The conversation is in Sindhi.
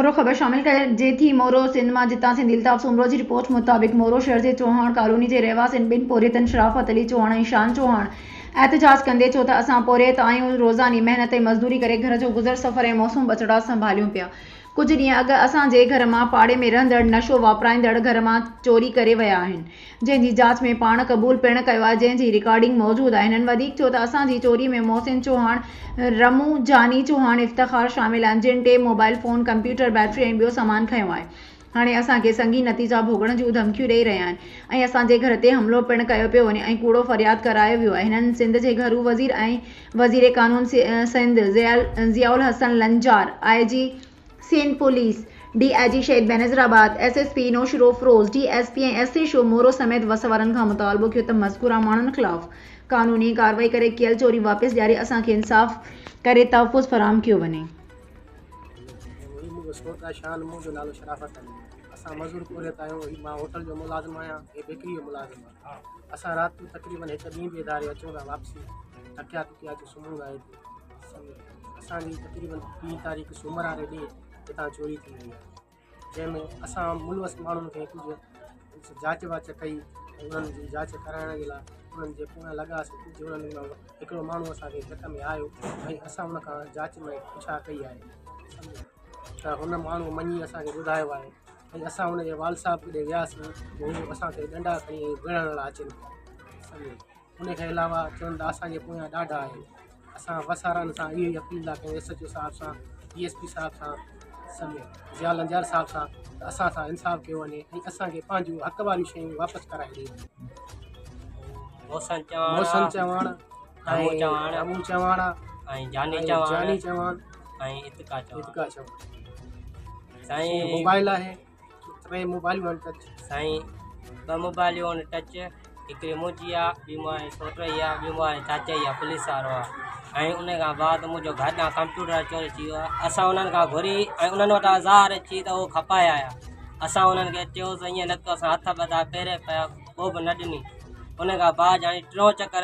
مورو خبر شامل ڪجي ٿي مورو سنڌ مان جتان سنڌي الطاف سومرو جي رپورٽ مطابق مورو شهر جي چوهاڻ ڪالوني جي رهواسين ٻن پورهيتن شرافت علي چوهاڻ ۽ شان چوهاڻ احتجاج ڪندي چيو ته اسان پورهيت آهيون روزاني محنت ۽ مزدوري ڪري گهر جو گذر سفر ۽ موسم ٻچڙا سنڀاليون پيا ڪجهه ڏينهن اڳ اسان جي گهر مان پاڙي ۾ رهندڙ نشو واپرائيندڙ گهر مان چوري ڪري ويا آهن جنهن جي جاچ ۾ پاڻ قبول پڻ ڪيو آهي جنهن جي رڪارڊنگ موجود آهي. هنن وڌيڪ چيو ته اسان جي چوري ۾ محسن چوهاڻ، رمون، جاني چوهاڻ، افتخار شامل آهن جن ٽي موبائل فون، ڪمپيوٽر، بيٽري ۽ ٻيو سامان کنيو آهي. هاڻي اسان کي سنگين نتيجا ڀوڳڻ جون ڌمڪيون ڏئي رهيا آهن ۽ اسان جي گهر تي حملو پڻ ڪيو پيو وڃي ۽ ڪوڙو فرياد ڪرايو ويو آهي. هنن سنڌ جي گهرو وزير ۽ وزير قانون Sindh Zia ul Hassan Lanjar, I G Sindh police, D I G Shaheed Benazirabad, S S P Naushahro Feroze, D S P ۽ S H O Moro سميت وس وارن کان مطالبو ڪيو ته مذڪوره ماڻهن خلاف قانوني ڪارروائي ڪري ڪيل چوري واپس ڏياري اسان کي انصاف ڪري تحفظ فراهم ڪيو وڃي. هي منهنجو سوٽ آهي شان منهنجو نالو شرافت علي اسان مزور پورهيت آهيون هي مان هوٽل جو ملازم آهيان هي بيڪري جو ملازم آهي اسان رات جو تقريبن هڪ ٻين بجي ڌاري اچون ٿا واپسي ٿڪيا ٽڪيا اچي سمهون ٿا هتي اسان جي تقريبن ٽين تاريخ سومر واري ڏينهن هتان چوري ٿي وئي آهي جنهن ۾ اسان ملوث ماڻهن کي ڪجهه جاچ واچ ڪئي ۽ انهن جي جاچ ڪرائڻ جي لاء انهن جي پويان لڳاسين ڪجهه انهن مان هڪڙو ماڻهو اسان کي شڪ ۾ آيو ۽ اسان ان کان جاچ ۾ پڇا ڪئي آهي ته هن ماڻهو مڃي اسان کي ٻڌايو آهي ۽ اسان ان جي والد صاحب ڏي وياسين هو اسان کي ڏنڊا کڻي وڙهڻ لاء اچن پيا سمجهو ان کان علاوه چون ته اسان جي پويان ڏاڍا آهن اسان وسارن سان اهو ئي اپيل ٿا ڪيون ايس ايچ او صاحب سان ڊي ايس پي صاحب سان سميت ضياء لنجار صاحب سان ته اسان سان انصاف ڪيو وڃي ۽ اسان کي پنهنجون حق واريون شيون واپس ڪرائي ڏئي وڃي. محسن چواڻ محسن چواڻ رمو چواڻ رمو چواڻ ۽ جاني چواڻ جاني چواڻ ۽ اتقا چواڻ اتقا چواڻ سائين موبائل آهي ٽي موبائلون آهن ٽچ. سائين ٻه موبائلون آهن ٽچ هڪڙي منهنجي آ ٻي منهنجي سوٽ جي آ ٻي منهنجي چاچي جي آ پوليس وارو آ ۽ ان کان بعد منهنجو گهر ڏانهن ڪمپيوٽر چوري ٿي ويو آ اسان انهن کان گهري ۽ انهن وٽان ظاهر اچي ته اهو کپائي آيا اسان انهن کي چيوسين ائين نه ڪيو اسان هٿ ٻڌا پيري پيا پوء به نه ڏني ان کان بعد يعني ٽيون چڪر.